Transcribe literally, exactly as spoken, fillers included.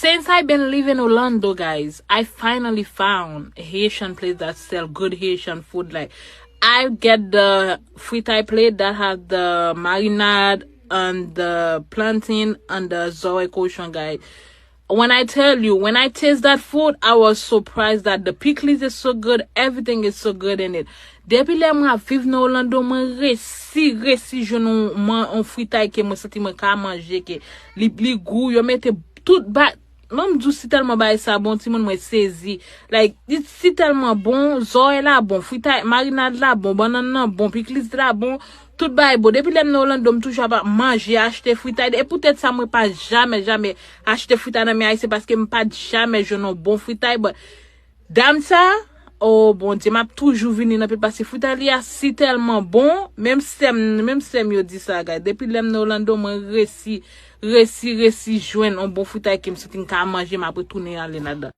Since I've been living Orlando, guys, I finally found a Haitian place that sell good Haitian food. Like, I get the fritay plate that have the marinade and the plantain and the zoe cochon, guys. When I tell you, when I taste that food, I was surprised that the pickles is so good, everything is so good in it. Depi lè mwen ap viv nan Orlando, mwen resi, resi jwenn yon, man, yon fritay ke mwen santi mwen ka manje, ke li, li gou, yo mete tout ba, mwen m di w si tèlman bagay sa bon, timoun mwen sezi. Like, li si tèlman bon, zòrèy la bon, fritay, marinad la bon, bannann nan bon, pikliz la bon, tout bagay bon. Depi lè m nan Orlando, m toujou ap manje, achte fritay. E poutèt sa, mwen pa jamè, jamè achte fritay nan men Ayisyen paske m pa t jamè jwenn yon bon fritay. But dam sa, oh Bondye, m ap toujou vini nan pil paske fritay li a si tèlman bon. Menm sè m, menm sè m yo di sa, guys. Depi lè m nan Orlando, mwen resi, resi, resi jwenn yon bon fritay ke m santi m ka manje, m ap retounen ale ladan.